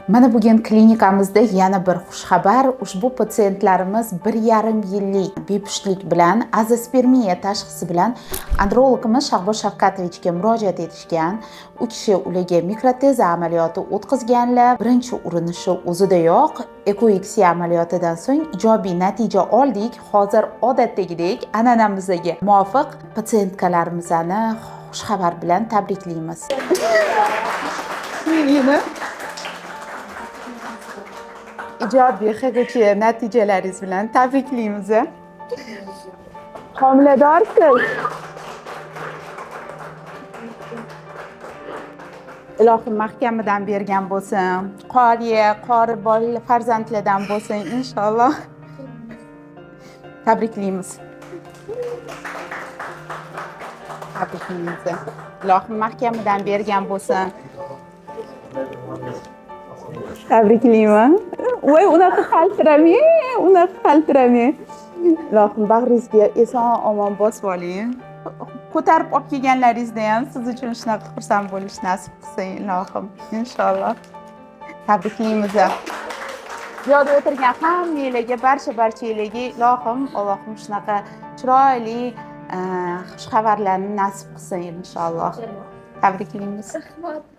Mana bugun klinikamizda yana bir xushxabar. Ushbu patsientlarimiz 1,5 yillik bepushtlik bilan, azospermiya tashxisi bilan andrologimiz Shahboz Shavkatovichga murojaat etishgan. U kishi ularga mikroteza amaliyoti o'tkazganlar. Birinchi urinishi o'zidayoq ekoiksiya amaliyotidan so'ng ijobiy natija oldik. Hozir odatdagidek an'anamizga muvofiq patsientkalarimizni xushxabar bilan tabriklaymiz. Yine ijobiy HGC natijalaringiz bilan tabriklaymiz. Homiladorsiz. Ilohim mahkamidan bergan bo'lsin. Qoriya, qori bola farzandlardan bo'lsin inshaalloh. Tabriklaymiz. Tabriklaymiz. Ilohim mahkamidan bergan bo'lsin. Tabriklayman. Voy, unaqa qaltiramang, unaqa qaltiramang. Ilohim bag'ringizga eson omon bosib oling. Ko'tarib olib kelganlaringizda ham siz uchun shunaqa xursand bo'lish nasib qilsin ilohim. Inshaalloh. Tabriklaymiz. Bu yoqda o'tirgan hammanglarga, barcha barchanglarga ilohim, Allohim shunaqa chiroyli xushxabarlarni nasib qilsin inshaalloh. Tabriklaymiz. Rahmat.